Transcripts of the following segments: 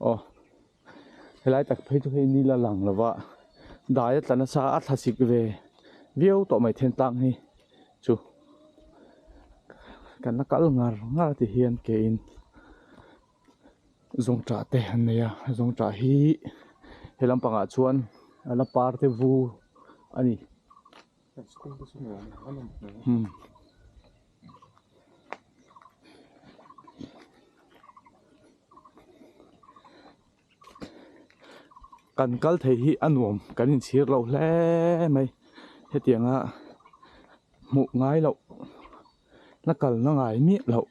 Aw helai tak phei chu hei ni la lang lova dai a tla nasa a thla sik ve viau tawh mai then tlang hi chu kan la kal ngar ngar ti hian ke in zawngṭah te an nei a zawngṭah hi he lampangah chuan a la par te vu a ni. Kan kal thei hi a nuam kan inchhir loh hle mai hetianga hmuh ngai loh la kalna ngai miah loh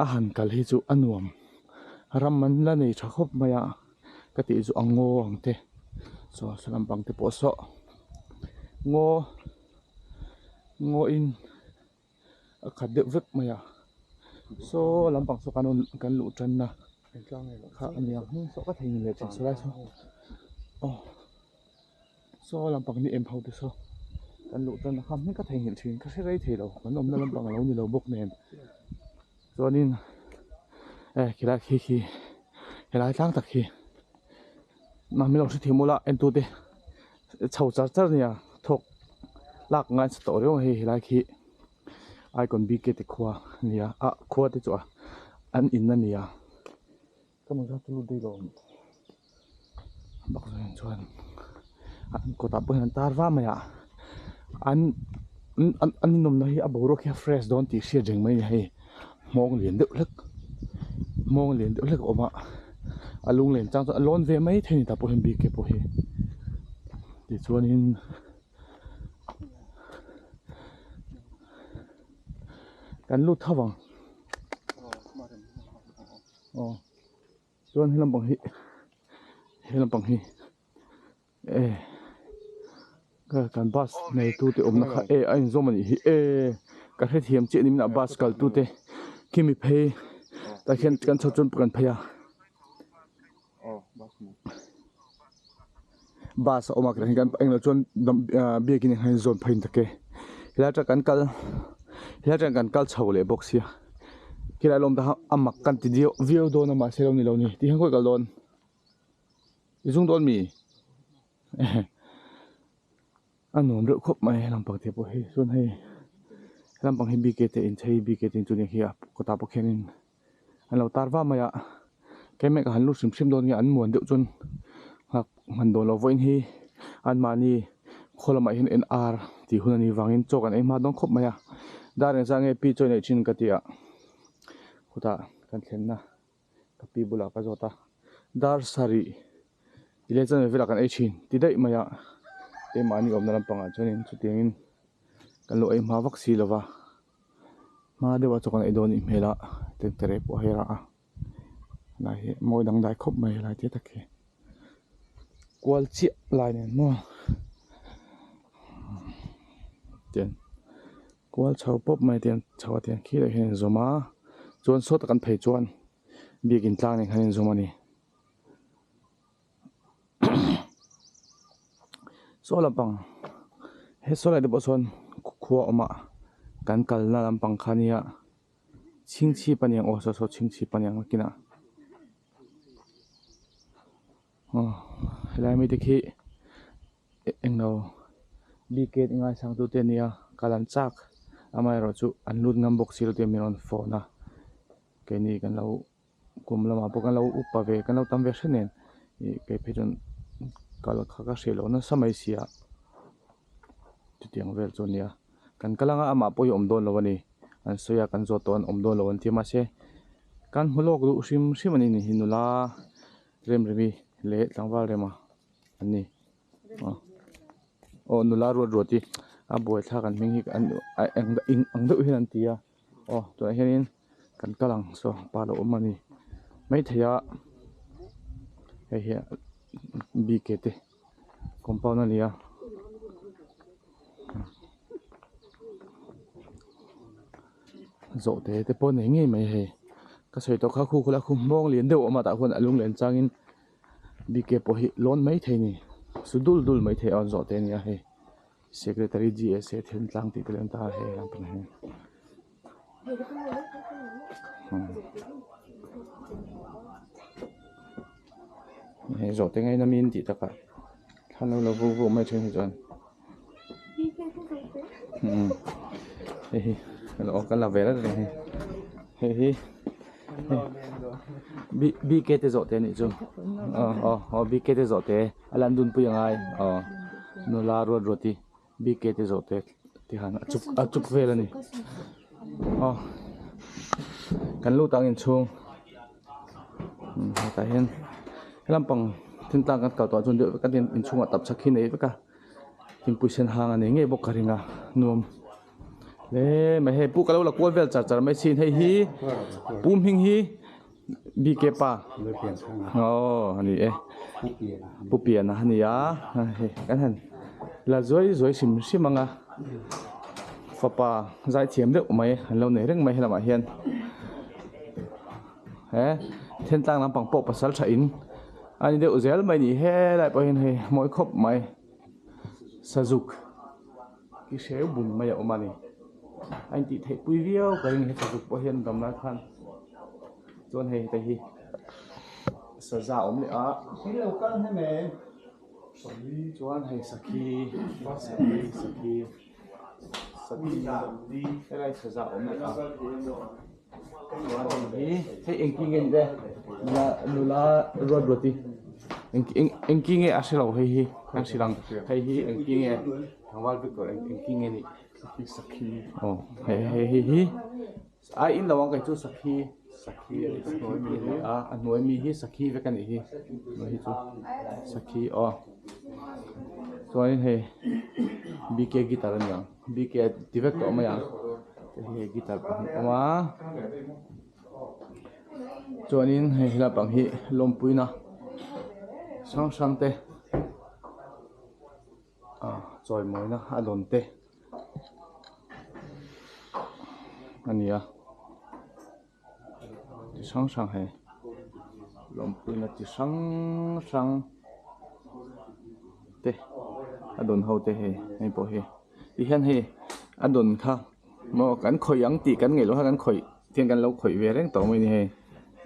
a han kal hi chu a nuam ram an la nei tha khawp mai a ka tih chu a ngaw ang te saw saw lampang te pawh saw ngaw ngaw in a khat deuh vek mai a saw lampang saw kan rawn kan luh tan na kha a ni ang saw ka thei leh thin saw lai saw aw saw lampang ni em ho te saw kan luh tan na kha hming ka theihnghilh thin ka hre rei thei lo kan awmna lampang a lo ni lo bawk nen chuanin eh khilai khi khi helai tlang tak hi mahni lo hre thiam ula entute chho char char nia thawk lak ngai sa tawh riau a hei helai khi icon bk te khua a ni a ah khua te chu a an in a ni a ka hmu zat chu lut daih lo ang bak zawng chuan an kawtah pawh hian an tar va mai a an an an inawmna hi a boruak hi a fresh dawn tih hriat reng mai a ni hei hmawng lian deuh hlek hmawng lian deuh hlek a awm a a lung len chang chuan a lawn ve mai thei a ni tah pawh hian bike pawh hi tichuanin kan lut tho vang aw chuan he lampang hi he lampang hi. E ka kan bus nei tu te awmna kha e a inzawm a nih hi e ka hrethiam chiah ni minah bus kal tu te khimi phei tah khian kan chho chuan kan phei a bus a awm a kan englo chuan biakin ah hian zawn phei tak e helai atang kan kal helai atang kan kal chho leh bawk sia khilai lawm te kha a mak kan ti viau viau dawn a mahse lo ni lo ni tihian khawi kal dawn. I zung dawn mi? A nuam reuh khawp mai he lampang te pawh hi chuan hei he lampang hi bike te inchei bike te chu nia khi a kawtah pawh khianin an lo tar va mai a keimah ka han lut hrim hrim dawn nge an muan deuh chuan nghak hman dawn loh vawiin hi anmahni khaw lamah hian en ar tih hun a nih vangin chaw kan ei hma dawn khawp mai a dar engzah nge pi chaw neih thin ka tih ah khutah kan thlenna. Ka pi bulah ka zawt a, dar sarih i leh chuan velah kan ei thin ti daih mai a, keimahni awmna lampangah chuanin chutiangin kan lo ei hma vak si lo va, hma deuhah chaw kan ei dawn anih hmel a, tengtere pawh a hei rah a, helai hi mawi dangdai khawp mai helai te tak hi kual chiah lai nen maw tiang Kual chho pawp mai te chho ah te hian khi leh hian a inzawm a chuan sawtah kan phei chuan biakin tlang nen khan a inzawm a ni saw lampang he saw lai te pawh sawn khua awm a kan kalna lampang kha nia chhingchhip a ni ang aw saw saw chhingchhip a ni ang nakinah aw helai mite khi. Englo bike te ngaisang tu te ania kal an chak amaherawh chu an lut ngam bawk si lo te min rawn phone a keini kan lo kum lamah pawh kan lo upa ve kan lo tam ve hret nen ih kei phei chuan kal kha ka hreh loh nasa mai si a chutiang vel chu ania kan kal anga amah pawh hi awm dawn lo a ni an sawi a kan zawt tawh an awm dawn lo an ti a mahse kan hmu lawk duh hrim hrim a ni ni hi nula remremi leh tlangval rema. An ni aw nula ruat ruat hi a buaithlak an hming hi an eng ang deuh hian an ti a aw tunah hianin kan kal ang saw pa lo awm a ni maithei a hei hi bike te compound a ni a. Zawhte te pawh nei ngei mai hei ka sawi tawh kha khu khawlai khu hmawng lian deuh a awm a tah khuan a lung len changin. Bike pawh hi lawn mai thei a ni su dul dul mai thei a zawh te a ni a hei secretary G S A thentlang tih te leh an tar a hei lampang hi. Hei zawhte ngaina mi an tih takah thla lo la vu vu mai thin hi chuan hei hi aw kan la ve reng reng hei hei hi BK te zawhte anih chu aw aw aw BK te zawhte a lan dunpui a ngai aw nula ruat ruati. BK te zawh te ti han a chuk a chuk vel a ni aw kan lut ang inchhung umm hetah hian helam pang thil tlang kan kal tawh chuan deuh vek a tin inchhungah tapchhak hi nei vek a thingpui sen hang a nei ngei bawk ka ring a nuam hle mai hei pu ka lo la kual vel char char mai sin hei hi pu hming hi. BK pa aw a ni e pu piana a ni a hei kan han la zuai zuai hrim hrim ang a fapa zai thiam deuh mai an lo nei reng mai helamah hian he thentlang lampang pawh pasal tha in a ni deuh zel mai a ni helai pawh hian hei mawi khawp mai sazuk ki hreu bun mai a awm a ni a intih theih pui viau ka ring heta zuk pawh hian dam lai khan chuan hei heta hi saza a awm leh a chuan hei sakhi sakhi sakhi sakhi helai saza a awm leh a chuan hei hi hei engtin nge ni le nula nula ruat ruati eng eng engtin nge a hre lo hei hi kan hrilh ang hei hi engtin nge tlangval Victor engtin nge nih. Sakhi sakhi aw hei hei hei hi a in lo ang kei chu sakhi sakhi a ni hnuai mi hi a a hnuai mi hi sakhi vek a nih hi hnuai hi chu sakhi aw chuanin hei BK guitar a ni ang BK ti vek tawh mai ang hei hi guitar pahnih a awm a chuanin hei helai pang hi lawmpuina hrang hrang te. Ah chawimawina a dawn te a ni a chi hrang hrang hei lawmpuina chi hrang hrang te a dawn ho te hei hei pawh hi ti hian hei a dawn kha maw kan khawih ang tih kan ngaih loh kha kan khawih tiang kan lo khawih ve reng tawh mai a ni hei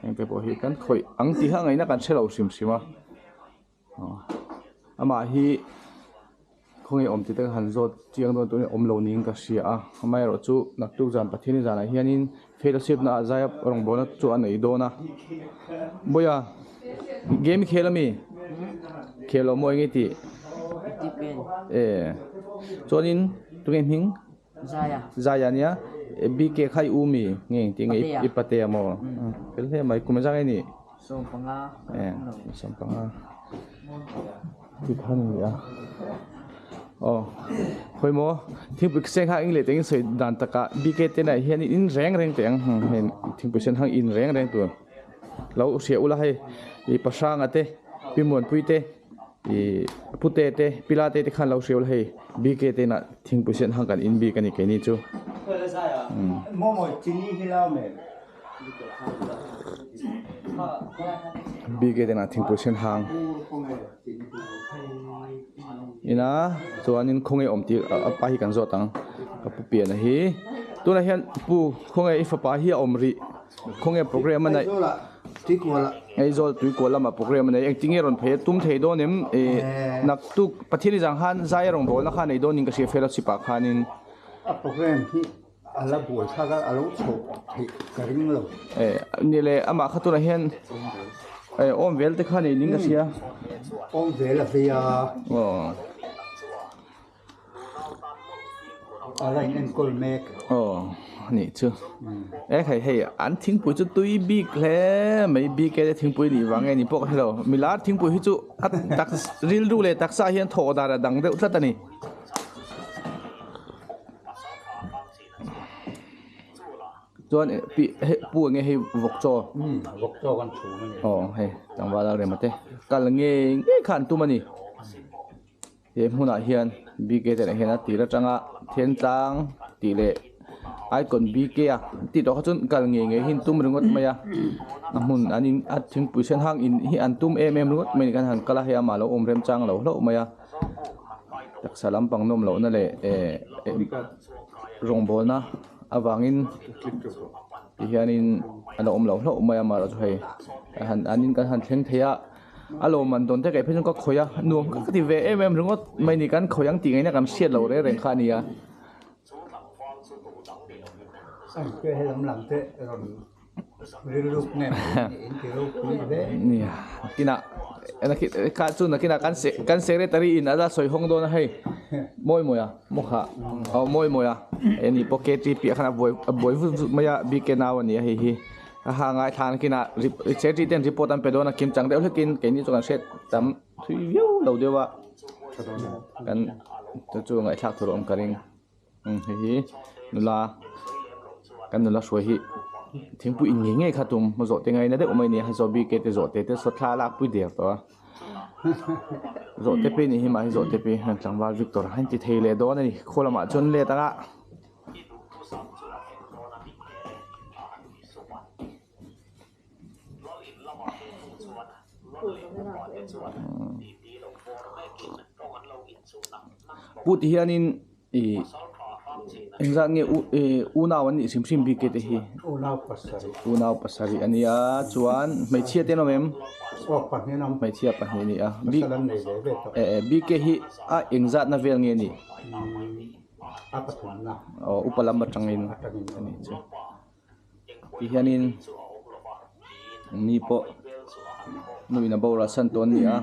heng te pawh hi kan khawih ang tih kha ngaihna kan hre lo hrim hrim a. Amah hi khawnge awm tih te ka han zawt chiang dawn tûrin awm lo niin ka hria a amaherawh chu naktuk zan Pathian zanah hianin fellowship na ah zai rawngbawlna chu a nei dawn a Bawiha game i khel ami khel lo maw eng nge tih e chuanin tunge hming. Zaya. Zaya nia BK kha i u mi nge engtin nge i patea maw fel hle mai kum engzah nge nih 15 e 15 tikhan a ni a aw khawi maw thingpui sen kha eng leh teng in sawi dan takah BK te lah hian in reng reng teh ang hei thingpui sen hang in reng reng tur lo hria ula hei ih pahranga te pi muanpui te. Ih pute te pila te te khan lo hriau la hei BK te inah thingpui sen hang kan in bik a ni keini chu BK te inah thingpui sen hang ina chuanin khawnge awm tih a pa hi kan zawt ang ka pu piana hi tunah hian pu khawnge i fapa hi a awm rih. Khawnge program a neih? Aizawl Tuikual lama program a nei. Engtin nge rawn phei a tum thei dawn em? Ih naktuk Pathian i zang khan zai a rawn bawlna kha a nei dawn in ka hria fellowship ah khanin. A program hi a la buai thlak a, a lo chhoh theih ka ring lo. Eh ni le amah kha tunah hian eh awm vel te kha nei ning ka hria. Awm vel a vei a. Aw. A la in enkawl mek. Aw anih chu e hei hei an thingpui chu tui bik hle mai bik e thingpui nih vang nge ni pawh ka hrelo milar thingpui hi chu a tak rilru leh taksa hian thawh dan a dang deuh tlat a ni. Chuan pi hei pu enge hei vawk chaw umm vawk chaw kan chhum a ni. Aw hei tlangval a rem ate kal nge nge kha an tum a ni. He hmunah hian BK te lah hian a tir atanga Thentlang tih leh Icon BK a tih tawh kha chuan kal ngei ngei hi an tum ringawt mai a a hmun an in a thingpui sen hang in hi an tum em em ringawt mai a ni kan han kal a hei amah lo awm remchang lo hlauh mai a taksa lampang nawm lohna leh eh rawngbawlna avangin. Ti hianin a la awm lo hlauh mai a amaherawhchu hei han an in kan han thleng thei a a lawmman dawn te kaih phei chuan ka khawih a nuam ka ti ve em em ringawt mai ni kan khawih ang tih ngaihna kan hriat loh reng reng kha a ni a. Nia kinah kha chu nakinah kan kan secretary in a la sawi hawng dawn a hei mawi mawi a maw kha aw mawi mawi a hei pawh ktp ah khan a buai a buai vut vut mai a bk nau a ni a hei hi a ha ngaithla a nakinah secretary ten report an pe dawn a kim chang deuh hlekin keini chu kan hriat tam thui viau lo deuh a kan chu chu ngaihthlak tur a awm ka ring. Hei hi nula kan nula hruai hi thingpui in ngei ngei kha tum hma zawh te ngaina deuh mai a ni a zawh bik te zawh te te saw thla a lak pui der tawh a zawh te pi a nih hi mahni zawh te pi hian tlangval Victor a inti thei leh dawn a ni khaw lamah chuan let anga. Pu ti hianin ih engzat nge u ih unau an nih hrim hrim bik te hi unau pasarih unau pasarih a nia chuan hmeichhia te an awm em hmeichhia pahnih a ni a eh bk hi a engzat na vel nge a nih aw upa lam atangin a nih chu. Ti hianin mi pawh nuin a boral san tawh an ni a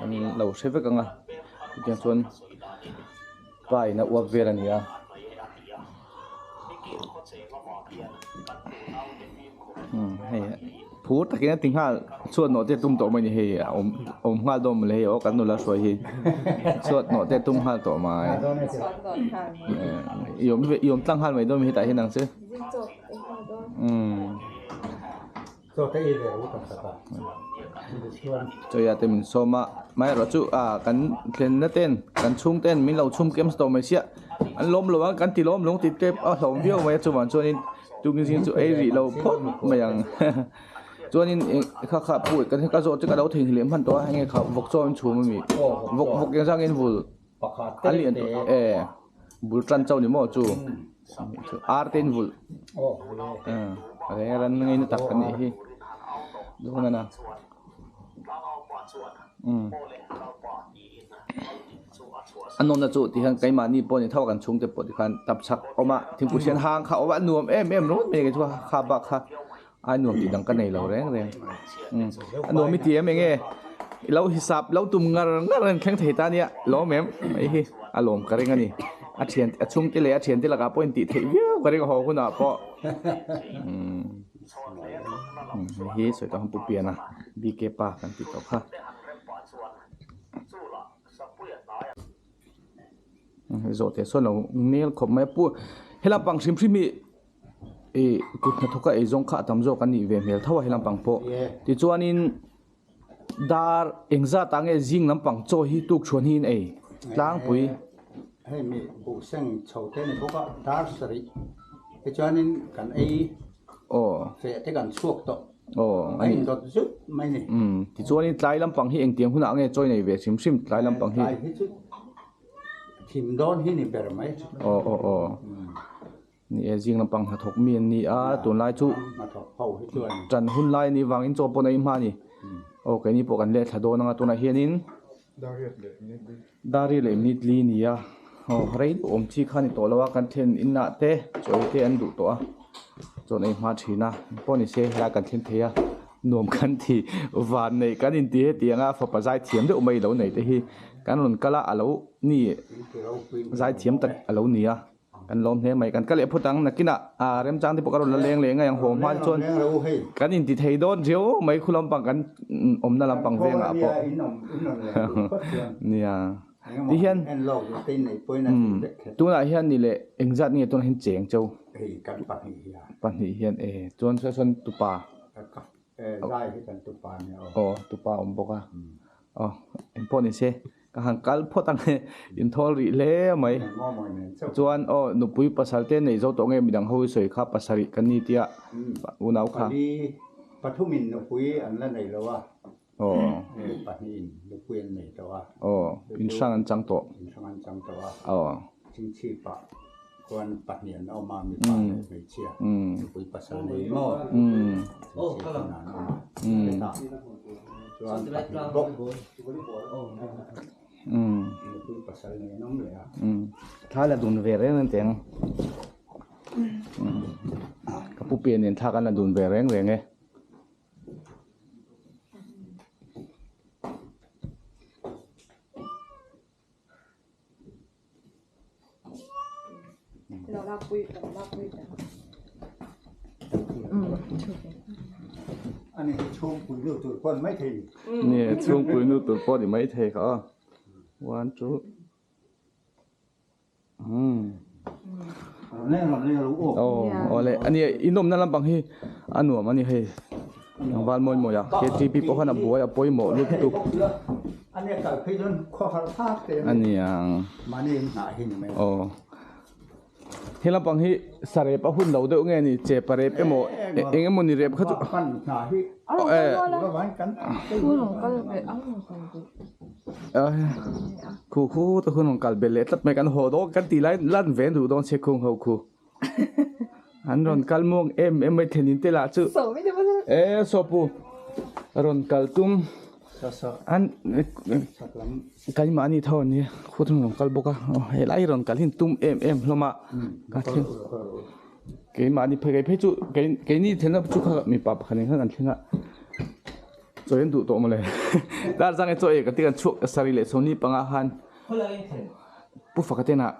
an lo hre vek ang a chutiang chuan pa in a uap vel a ni a. Hei phur takin a ti nghal chhuat nawh te a tum tawh mai a ni hei a awm awm nghal dawn mawle hei aw kan nula hruai hi chhuat nawh te a tum nghal tawh mai i awm i awm tlang nghal mai dawn mi hetah hian ang che. Chawia te min sawm a amaherawh chu ah kan thlenna ten kan chhung ten min lo chhum kem tawh mai sia an lawm lo a kan ti lawm lung ti tep a hlawm viau mai a chuvang chuanin tukin zing chu ei rih lo phawt mai ang chuanin kha kha pu ka zawh chu ka lo theihnghilh leh hman tawh a enge kha vawk chaw an chhum ami vawk vawk engzang in vul. Pakhat A lian tawh e bul tan chauh ni maw chu ar te in vulh a reng ran ngei na tak a nih hi dawn a na a nawmna chu ti hian keimahni pawh ni tho a kan chhungte pawh tikhan tapchhak awm a thingpui sen hang kha awm a nuam em em ringawt mai kei chu kha bak kha. Ai nuam tih dang ka nei lo reng reng. A nuam i ti em enge i lo hisap lo tum ngar ngar an thleng thei ta nia lawm em hei hi a lawm ka ring a ni a thian a chhungte leh a thiante lakah pawh intih theih viau ka ring a haw hunah pawh hei hi sawi tawh ang pu piana BK pa kan tih tawh kha. Zawh teh sawn lo nel khawp mai a pu helai pang hrim hrim hi. Ih kut hnathawk a eizawng kha a tam zawk a nih ve hmel tho a he lampang pawh tichuanin dar engzat ah nge zing lampang chaw hi tuk chhuan hi in ei tlangpui. Hei mi buh seng chho te a ni bawk a dar sarih tichuanin kan ei aw feh te kan chhuak tawh aw a indawt zut mai a ni. Umm tichuanin tlai lampang hi engtiang hunah nge chaw i nei ve hrim hrim tlai lampang hi. Tlai hi chu thim dawn hi ni ber mai. Aw aw aw. Ni e, zing lampang hnathawk mi an ni a, tunlai chu ṭan hun lai a nih vangin chaw pawh a nei hma a ni. Aw keini pawh kan let thla dawn anga tunah hianin Dari leh minute li a ni a, aw rei duh awm chi kha a ni tawh lo a, kan thlen inah te chaw te an duh tawh a, chaw an ei hma thin a, engpawh ni se helai kan thlen thei a, nuam kan ti van neih kan inti hetiang a fapa zai thiam deuh mai lo nei te hi kan rawn kal a, a lo ni zai thiam tak a lo ni a. Kan lawm hle mai, kan kal leh phawt ang nakinah ah remchang te pawh ka rawn la leng leh ngei ang haw hma chuan kan inti thei dawn riau mai khu lampang kan awmna lampang vengah pawh nia ti hian tunah hian ni leh engzat nge tunah hian cheng cheu pahnih hian e chuan sawn tupa aw tupa awm bawk a aw engpawh ni se. Ka han kal phawt ang e, inthawl rih hle mai. Chuan aw nupui pasal te nei zo tawh nge midang ho i sawi kha pasarih kan ni tia unau kha. Pali pathumin nupui an la nei lo a, aw pahnihin nupui an nei tawh a. Aw inhrang an chang tawh. Inhrang an chang tawh a. Aw. Chingchhipah. Khuan pahnih an awm a, mipa leh hmeichhia, nupui pasal nei maw? Hmeichhia hmunah an awm a, hetah chuan pahnih bawk nupui pasal nei an awm leh a. Thla la dun ve reng reng teh ang. Ka pu pian nen thla kan la dun ve reng reng e. Ni chhungpui nu tur pawh ni mai thei kha aw one two umm aw awle a nia inawmna lampang hi a nuam a ni hei val mawi mawi a ktp pawh khan a buai a pawimawh lutuk a niang aw he lampang hi sarep a hun lo deuh nge ni chepa rep emaw eng emaw ni rep kha chu khu khu te hun rawn kal belh leh tlat mai kan haw dawn kan tih lai lan ve duh dawn che khung ho khu. An rawn kal muang em em mai thlenin te lah chu e sawpu rawn kal tum an keimahni tho an nia khut an rawn kal bawk a helai hi rawn kal hi an tum em em hlawm a ka thleng keimahni phei kei phei chu keini thlenna chu kha mipa pakhat nen khan kan thleng a chaw an duh tawh mawle dar zang e chaw ei ka ti kan chhuak sarih leh sawmli panga khan pu faka te inah.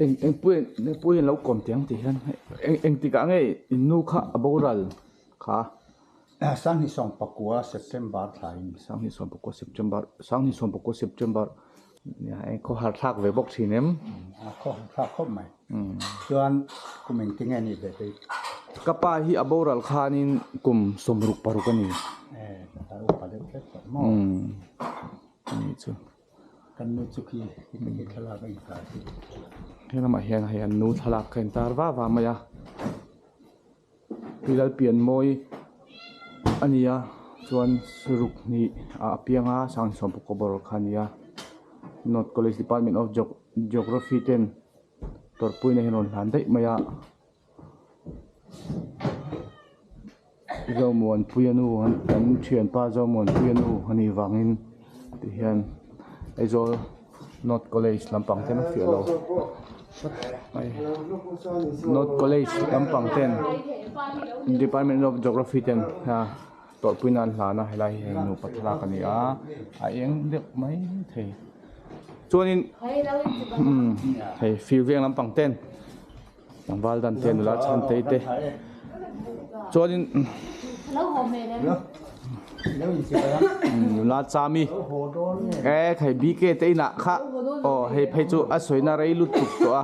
Eng eng pui eng pui an lo kawm teh ang tih hian eng eng tikah nge in nu kha a boral kha. Sanghnih sawm pakua September thlaiin. Sanghnih sawm pakua September Sanghnih sawm pakua September nia eng khawhar thlak ve bawk thin em? A khawhar thlak khawp mai. Chuan kum engti nge nih ve phei? Ka pa hi a boral khanin kum sawmruk paruk a ni. E ka upa deuh hlek tawh maw? Ani chu. Kan nu chu khi heti khi thlalak a intar hi. He lamah hian hei an nu thlalak kha intar va va mai a. Pi Lalpianmawi a ni a chuan ruk hnih ah a piang a Sangsawm Pukawbawr kha a ni a. North College Department of Geography ten tawrhpuina hi an rawn hlan daih mai a. Zomuanpuia nu kan thianpa Zomuanpuia nu a nih vangin tihian Aizawl North College lampang ten a fiah lo North College lampang ten Department of Geography ten tawrhpuina an hlan a helai hi hei nupa thlalak a ni a a eng deuh mai thei chuanin hei fir veng lampang ten. Tlangval dan te nula chhan tei te chuanin nula chami e khai bk te inah kha aw hei phei chu a sawina rei lutuk tawh a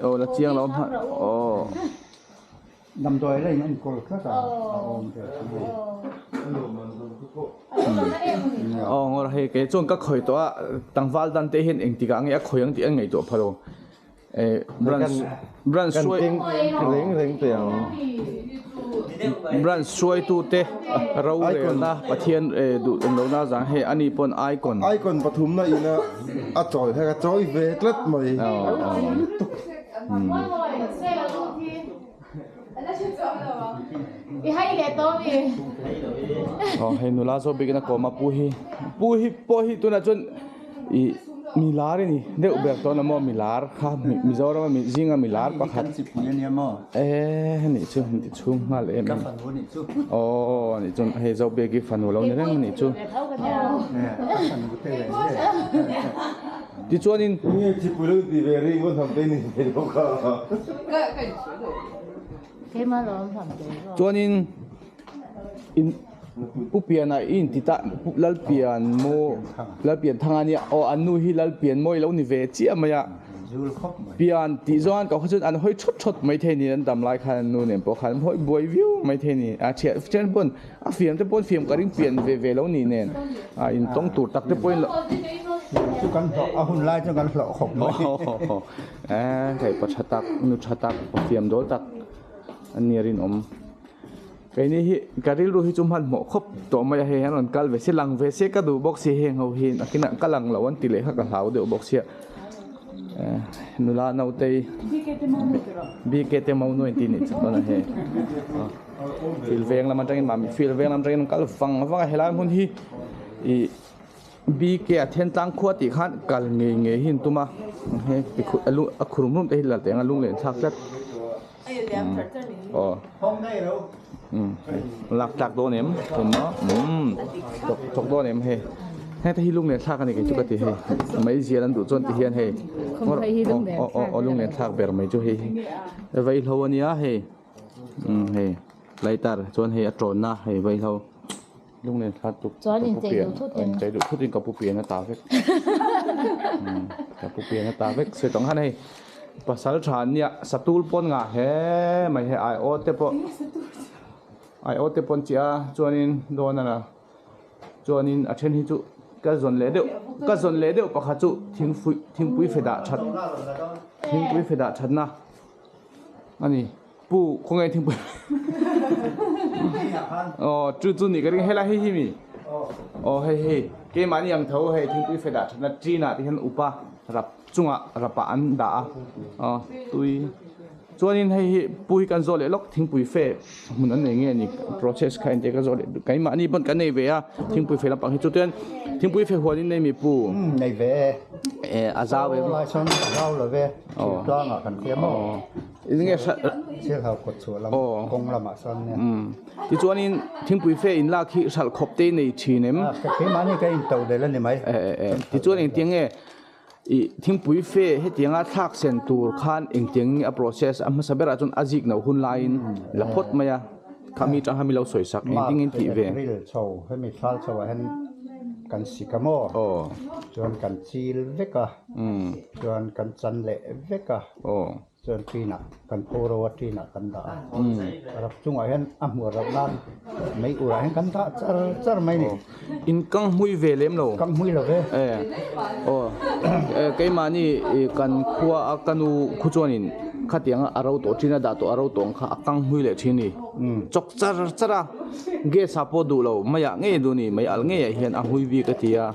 aw la chiang lo hman aw. Damdawi la in enkawl tlat a a awm ve Aw ngawr hei kei chuan ka khawi tawh a tlangval dan te hian engtikah nge a khawi ang tih an ngaihtuah phalo eh branch branch hruai reng reng teh ang branch hruaitu te rorelna Pathian eh duh awm lohna zang hei ani pawn icon icon pathumna ina a chawi kha ka chawi ve tlat mai. Aw hei nula zawk bikin a kawm a pu hi pu hi pawh hi tunah chuan ih milar a ni deuh ber tawh a maw milar kha Mizoram a mi zinga milar pakhat eee hemi chu an ti chhung nghal em em aw anih chuan hei zawk biak hi fanu lo ni reng anih chu. Tichuanin. Nge chipui lo ti ve ring aw hnamte ni ve lo kha. Chuanin in Pu Piana i inti ta Lalpian maw Lalpian thang a nia aw an nu hi Lalpian mawi lo ni ve chiah mai a. Pian tih zawng an koh kha chuan an hawi thawt thawt mai thei ni an dam lai khan an nu nen pawh khan an hawi buai viau mai thei ni a thian thian pawn a fiam te pawn fiam ka ring pian ve ve lo ni nen a intawng tur tak te pawhin lo chu kan hlawh a hun lai chu kan hlawh khawp mai e hei pa tha tak nu tha tak pa fiam dawl tak an nia rinawm Keini hi ka rilru hi chu hmanhmawh khawp tawh mai a, hei hian rawn kal ve se lang ve se ka duh bawk si heng ho hi nakinah ka lang lo an ti leh kha ka hlau deuh bawk sia. Nula nautei BK te mo nuai tih nih chu chuan a hei thil veng lam atangin mah field veng lam atangin an kal vang vang a helai hmun hi ih BK a then tlang khua tih khan kal ngei ngei hi an tum a hei a khur rum rum te hi la teng a lung leh thlak tlat aw lak tlak dawn em umm thawk dawn em hei. Heng te hi lunglen thlak a ni kei chu ka ti hei mai zial an duh chuan ti hian hei aw aw aw lunglen thlak ber mai chu hei vaihlo a nia hei umm hei lighter chuan hei a tawnna hei vaihlo lunglen thlak tuk Chuan inchei duh thut in inchei duh thut in ka pu pian a ta vek umm ka pu pian a ta vek sawi tawng khan hei pasal tha an nia satul pawn ngah hle mai hei aiawt te pawh aiawt te pawh an chiah a chuanin dawn a la. Chuanin a then hi chu ka zawn leh deuh ka zawn leh deuh pakhat chu thingpui thingpui fe dah that thingpui fe dah thatna a ni pu khawnge thingpui aw chu chu nih ka ring helai hei hi mi aw hei hei keimahni ang tho hei thingpui fe dah thatna ṭin ah te hian up a rap chungah rapah an dah a aw tui. Chuanin hei hi pu hi kan zawh leh lawk thingpui fe hmun an nei nge ni process kha engtia ka zawh leh keimahni pawn kan nei ve a thingpui fe lampang hi chu chuan thingpui fe huanin nei mi pu nei ve e a zau em lai sawn a zau lo ve thil tlangah kan hria maw enge thil hau kawt chhuah lam kawng lamah sawn nia tichuanin thingpui fe in lak hi hralh khawp te nei thin em keimahni ka in to del a ni mai tichuan engtiang nge Ih thingpui fe hetianga thlak sen tur khan engtiang nge a process a hmasa berah chuan a zik no hun laiin la phawt mai a, khami tang kha mi lo sawi sak engtin nge tih ve. April chho hemi thal chho ah hian kan sik a maw chuan kan chil vek a chuan kan chan leh vek a. Chuan ṭinah kan pho ro a, ṭinah kan dah a. Rap chungah hian a hmuar rap nan mei urah hian kan dah char char mai ni. In kang hmui ve lem lo. Kang hmui lo ve. E aw keimahni kan khua a ka nu khu chuanin khatianga a ro tawh ṭhin a dah tawh a ro tawh ang kha a kang hmui leh ṭhin ni. Chawk char char a gas ah pawh duh lo maiah ngei duh ni mei alh ngeiah hian a hmui bik a ti a.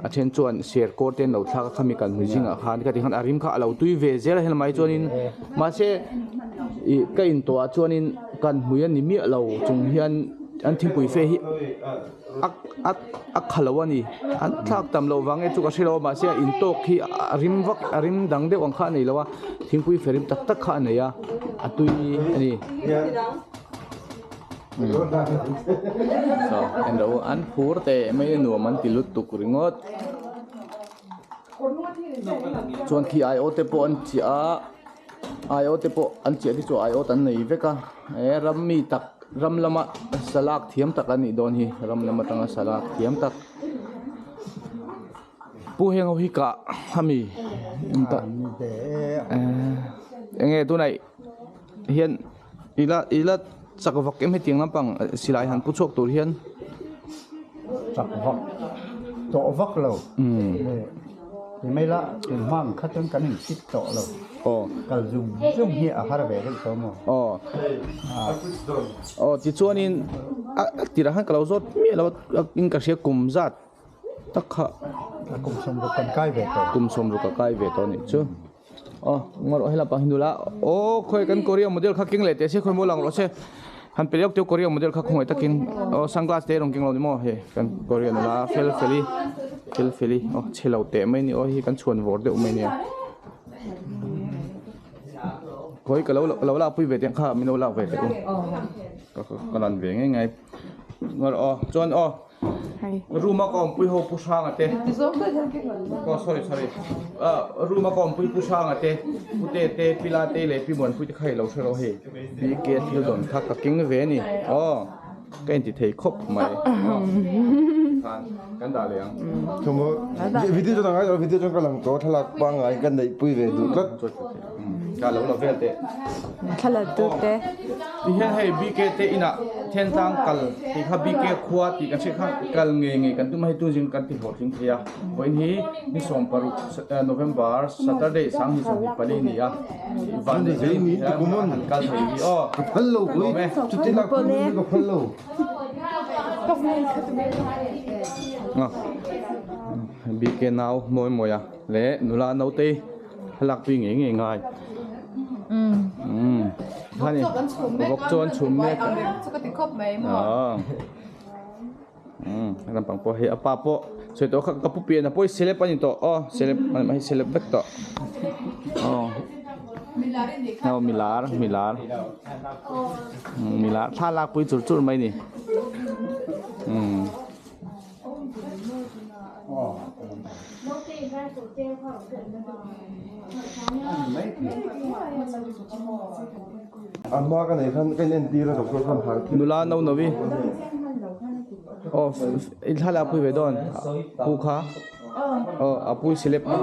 A then chuan ser kawr te an lo thlak a khami kan hmu zingah khan ka ti khan a rim kha a lo tui ve zel a helmai chuanin mahse ih ka in tawh ah chuanin kan hmui a ni miah lo chung hian an thingpui fe hi a a a kha lo a ni an thlak tam loh vang nge chu ka hre lo a mahse a in tawk hi a rim vak a rim dang deuh ang kha a nei lo a thingpui fe rim tak tak kha a nei a a tui a ni. Saw en rawh u an phur teh mai a nuam an ti lutuk ringawt chuan khi aiawh te pawh an chiah a aiawh te pawh an chiah te chu aiawt an nei vek a he ram mi tak ram lama salak thiam tak a nih dawn hi ram lam atanga salak thiam tak pu heng ho hi kah ami eng nge tunah hian. Ila ila chak vak em hetiang lampang silai han pu chhuak tur hian chak vak tawh vak lo ti mai la tun hma ang kha chuan kan in fit tawh lo kal zum zum hi a har ve deuh tawh maw aw aw tichuanin a tirah khan ka lo zawt miah lo a in ka hria kum zat tak kha kum sawmruk kan kai ve tawh kum sawmruk a kai ve tawh a nih chu. Aw ngaw rawh helai pang hi nula aw khawi kan korea model kha keng leh teh se khawi maw lang rawh se han pe leuh teuh korea model kha khawngaih takin aw sunglass te rawn keng lo ni maw hei kan korea nula fel feli fel feli aw chhe lo teh mai ni aw hei kan chhuan vawr deuh mai nia khawi ka lo lo lak pui ve teh ang kha min lo lak ve teh u ka ka lan ve ngei ngai ngaw rawh aw chuan aw. Room a ka awmpui ho Pu Hranga te oh sorry sorry room a ka awmpui Pu Hranga te Pu Te te Pi La te leh Pi Muanpui te kha i lo hre rawh hei BK thil dawn kha ka keng ve a ni aw ka inti thei khawp mai aw khan kan dah leh ang. Video chuan a ngai lo video chuan ka lang tawh thlalak pangngai ka neihpui ve duh tlat. Ka lo la vel teh. Thlalak tu te. Ti hian hei BK te inah Thentlang kal tih kha BK khua tih kan hriat kha kal ngei ngei kan tum a hei tuzing kan ti hlawhtling thei a. Vawiin hi ni sawmparuk November Saturday sanghnih 24 ni a. Van han kal thei hi aw. Ka phal lo pui chuti lak pui ka phal lo. BK nau mawi mawi a leh nula nautei. Thlalak pui ngei ngei ngai. Umm. Vawk chaw kan chhum mek a. Vawk chaw an chhum mek. Ang reng chu ka ti khawp mai maw. Umm lampang pawh hei a pa pawh sawi tawh kha ka pu pian a pawi celeb a ni tawh aw celeb hei celeb vek tawh aw aw milar milar milar thla lak pui chur chur mai ni umm. A hma ka nei khan ka inentir a doctor khan har thil. Nula no no i aw i thlalak pui ve dawn pu kha aw a pu celeb aw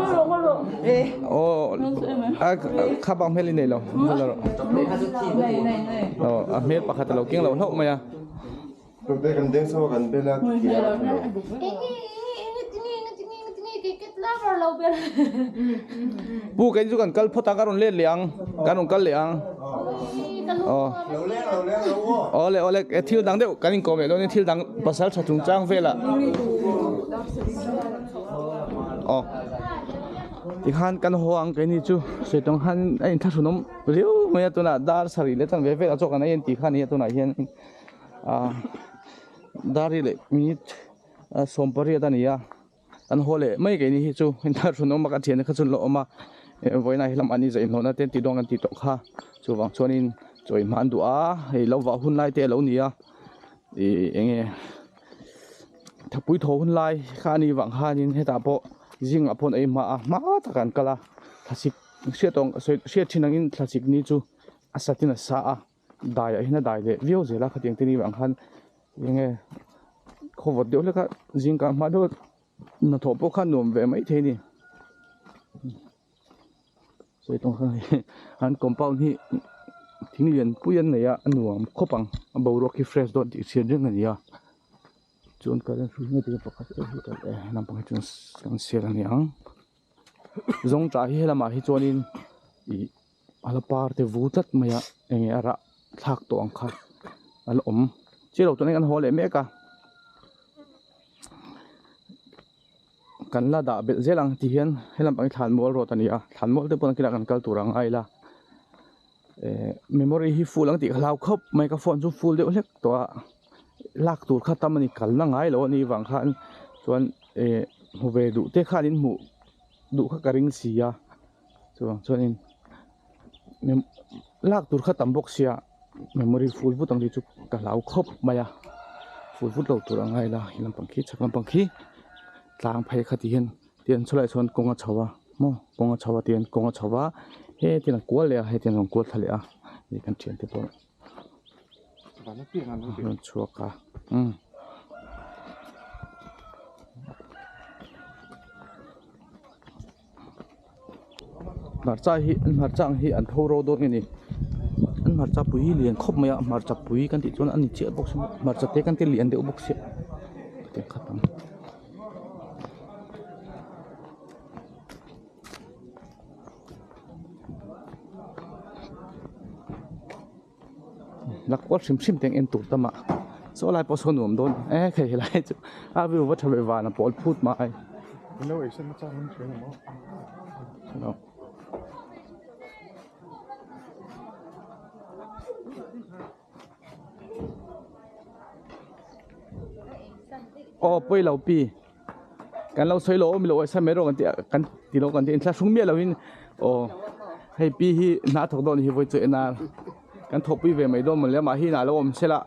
a kha bang hmel i nei lo aw a hmel pakhat a lo keng lo hlauh mai a. Tute kan deng chho a kan bel a ti a ka lo. Pu kei chu kan kal phawt a ka rawn let leh ang kan rawn kal leh ang aw awle awle thil dang deuh kan inkawm leh dawn in thil dang pasal tha chungchang velah aw tikhan kan haw ang keini chu sawi tawng khan a inthlahrunawm riau mai a tunah dar sarih leh chanve velah chaw kan ei an tih kha a ni a tunah hian. Ah dar hi leh minute sawmpariat a ni a an haw leh mai keini hi chu inthlahrun awm a ka thiante kha chu an lo awm a vawiinah hi lam an inzah inhlawhna te an tih dawn kan tih tawh kha chuvang chuanin chaw inhma an duh a hei lo vah hun lai te a lo ni a ih eng nge thapui thaw hun lai kha a nih vang khanin hetah pawh zingah pawh an ei hma a hma takah an kal a thlasik hriat awng hriat thin angin thlasik ni chu a satin a sa a. Dai ah hian a dai leh viau zel a khatiang te ni vang khan eng nge khaw vawt deuh hlek a zingkah hma deuh hnathawh pawh kha nuam ve maithei a ni sawi tawng kha an compound hi thing lian pui an nei a a nuam khawp ang a boruak hi fresh dawn tih hriat reng a ni a chuan current hrui nge tih pakhat naupang hi chuan an sial a ni ang zawngṭah hi helamah hi chuanin ih. A la par te vu tlat mai a eng nge a rah thlak tawh ang kha a la awm chiah lo tawh an haw leh mek a kan la dah belh zel ang ti hian helam pang hi thlan mual rawt a ni a thlan mual te pawh nakinah kan kal tur ang a ila eh memory hi full ang tih ka hlau khawp mai ka phone chu full deuh hlek tawh a lak tur kha tam a ni kalna ngai lo a nih vang khan chuan eh hmu ve duh te khan in hmuh duh kha ka ring si a. Chuvang chuanin lak tur kha tam bawk sia memory full vut ang tih chu ka hlau khawp mai a full vut lo tur a ngai la he lampang khi chhak lampang khi tlang phei kha ti hian tian chulaiah chuan kawng a chho a maw kawng a chho a tian kawng a chho a hetiang a kual leh a hetiang a rawn kual thla leh a hei kan thiante pawh rawn chhuak a umm. Hmarcha hi an hmarcha ang hi an pho ro dawn nge ni an hmarcha pui hi lian khawp mai a hmarcha pui kan tih chuan a ni chiah bawk sia hmarcha te kan ti lian deuh bawk sia tiang khat ang. La kual hrim hrim te ang en tur tam a saw lai pawh saw nuam dawn e hei helai chu a view va tha ve van a pawl phut mai aw pawi lo pi kan lo sawi lo awm lo awih mai rawh kan ti a kan ti lo kan ti inthlahrung miah lo in aw hei pi hi hna a thawk dawn hi vawi chu en a kan thawhpui ve mai dawn mawle amah hi inah lo awm se la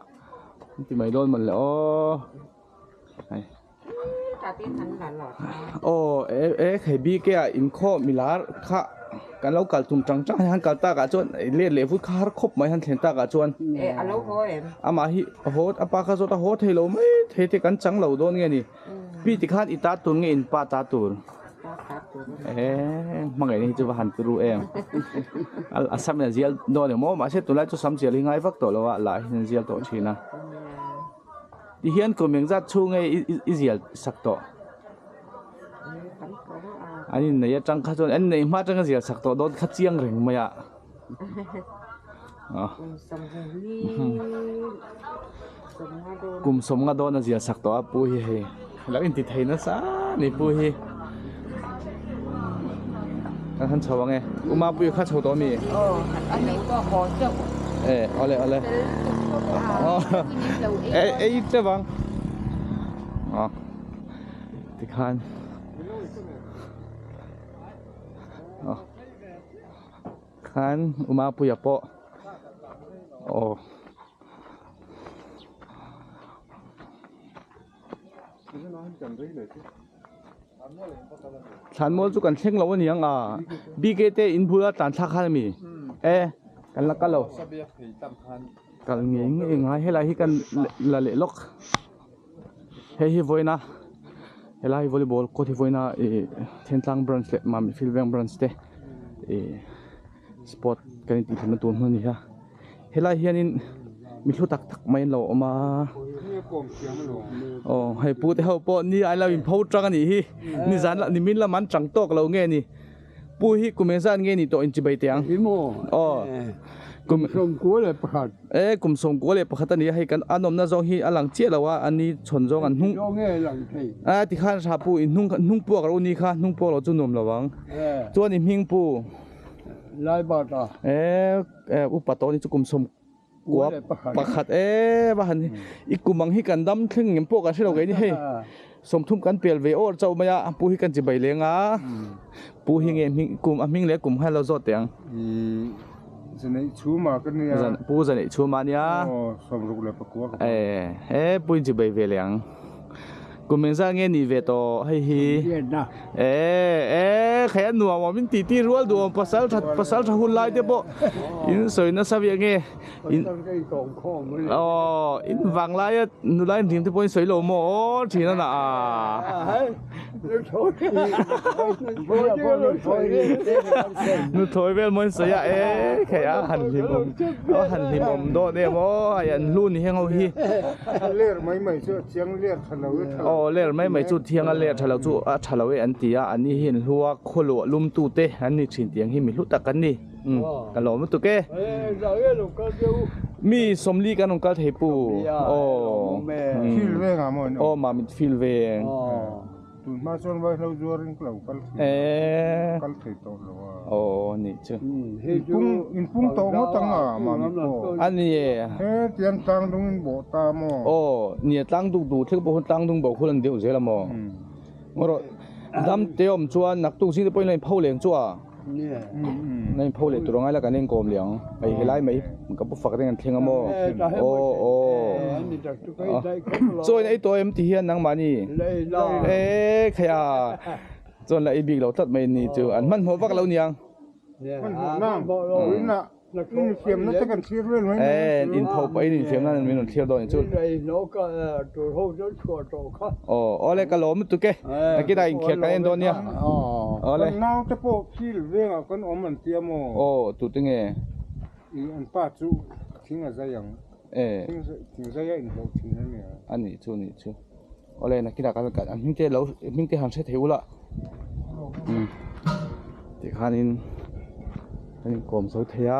an ti mai dawn mawle aw hei aw e e hei bike ah inkhawm milar kha kan lo kal tum tang tang han kal tak ah chuan let leh vut kha har khawp mai han thlen tak ah chuan amah hi haw a pa kha zawt a haw thei lo mai thei te kan chang lo dawn nge ni. Pi ti khan i ta tur nge in pa ta tur? Eee hmangaihna hi chu va han turu em. A sam in a zial dawn emaw mahse tunlai chu sam chial hi ngai vak tawh lo a lah hian a zial tawh thin a. Ti hian kum engzat chhung nge i zial sak tawh? An innei atang kha chuan an inneih hma atanga zial sak tawh dawn kha chiang reng mai a. Kum sawmnga dawn a ziah sak tawh a pu hi hei lo inti thei nasa a ni pu hi. Kan han chho ang e. U Mapuia kha chho tawh a mi? Aw, a ni pawh haw chauh. E, awle awle. Ei ei teuh ang. Aw, tikhan. Aw, khan U Mapuia pawh. Aw. Thlanmual chu kan thleng lo a ni ang a BK te in bula tlan thlak khan a mi e kan la kal lo kal ngei ngei ngai helai hi kan la leh lawk hei hi vawiina helai hi volleyball court hi vawiina ih Thentlang branch leh Mamit field veng branch te ih sport kan intih hlimna tur hmun a ni a. Helai hianin mi hlu tak tak mai an lo awm a aw hei pu te ho pawh ni ai lo in pho tang a nih hi nizan lah nimin lam an chang tawk lo nge ni pu hi kum engzat nge ni tawh in chibai teh ang aw kum e kum sawmkua leh pakhat a ni a hei kan an awmna zawng hi a lang chiah lo a ani chhawn zawng an hnung a tikhan tha pu in hnung hnung puak ro ni kha hnung puak lo chu nuam lo ang chuan i hming pu e. Eh upa tawh ni chu kum sawm kua pakhat e va han i kum ang hi kan dam thleng ngem pawh kan hre lo kei ni hei sawmthum kan pel ve awr chauh mai a pu hi kan chi bai leng a pu hi nge hming kum a hming leh kum kha lo zawt teh ang pu zaneih chhuma ania eh he pu in chi bai ve leh ang. Kum engzat nge nih ve tawh hei hi e e khai a nuam awm in titi rual duh awm pasal tha pasal tha hun lai te pawh in sawi nasa viah nge in aw in vang laia nula in hlim te pawh in sawi lo maw aw thin a na a. Nuthlawi vel maw in sawi a e khai a han hlim awm a han hlim awm dawn em aw hei an hlu ni heng ho hi. Aw ler mai mai chu thiang a ler tha lo chu a tha lo e an ti a ani hi an hlu a khawluah lum tu te an ni thin tiang hi mi hlu tak an ni umm ka lawm lutuk e mi sawmli kan rawn kal thei pu aw aw mamit field veng. Tun hma chuan vaihlo zuarin ka lo kal thin a, kal thei tawh lo a. Aw nih chu. In pung tawh ngawt ang a mami pawh. A ni e. He tiang tlang dung in bawh ta maw? Aw nia tlang duk duh thil pawh hun tlang dung bawh khul an deuh zel a maw? Ngaw rawh dam te awm chuan naktuk zing te pawhin la in pho leng chu a. Na in pho leh tur angai la kan enkawm leh ang hei helai mai ka pu fak reng an thleng a maw aw aw chaw in ei tawh em ti hian nangmahni e khai a chuan la ei bik lo tlat mai ni chu an hmanhmawh vak lo niang e in pho pah in infiam nan min rawn thlir dawn ni chu aw awle ka lawm lutuk e nakinah inkhel kan en dawn nia awle aw tute nge e a nih chu nih chu awle nakinah kan an hming te lo hming te han hre thei ula umm tikhanin an inkawm zo thei a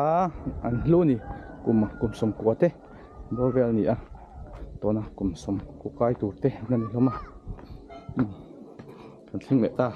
an hlu a ni kum kum sawmkua te bawr vel a ni a tuna kum sawmkua kai tur te an la ni hlawm a umm kan thleng leh ta.